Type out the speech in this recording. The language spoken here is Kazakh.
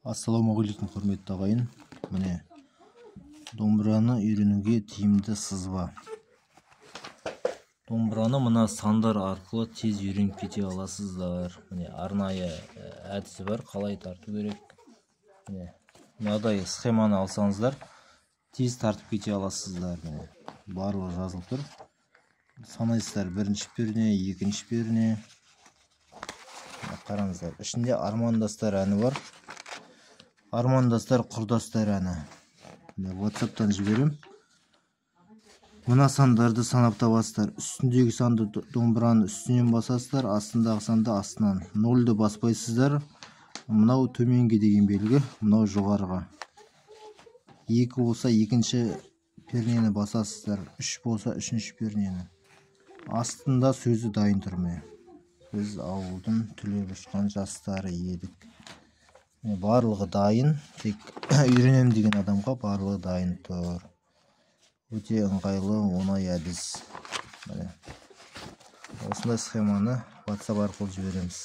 Ассалаумағалейкум, құрметті ағайын. Міне, домбыраны үйренуге тиімді сызба. Домбыраны мына сандар арқылы тез үйреніп кете аласыздар. Міне, арнайы әдісі бар, қалай тарту керек. Міне, мынадай схеманы алсаңыздар, тез тартып кете аласыздар. Міне, барлығы жазылып тұр. Санайсыздар: бірінші перне, екінші перне. Қараңыздар, ішінде «Армандастар» әні бар. «Армандастар, құрдастар» әні. Міне, WhatsAppтан жіберем. Мына сандарды санап табасыздар. Үстіндегі санды домбыраның үстінен басасыздар, астындағы санды астынан. Нольді баспайсыздар. Мынау төменге деген белгі, мынау жоғарыға. 2 болса, екінші пернені басасыздар, 3 болса, үшінші пернені. Астында сөзі дайын тұр. Міне, біз ауылдың түлеп ұшқан жастары едік. Міне, барлығы дайын, тек үйренемін деген адамға барлығы дайын тұр. Өте ыңғайлы, оңай әдіс. Міне, осындай схеманы WhatsApp арқылы жібереміз.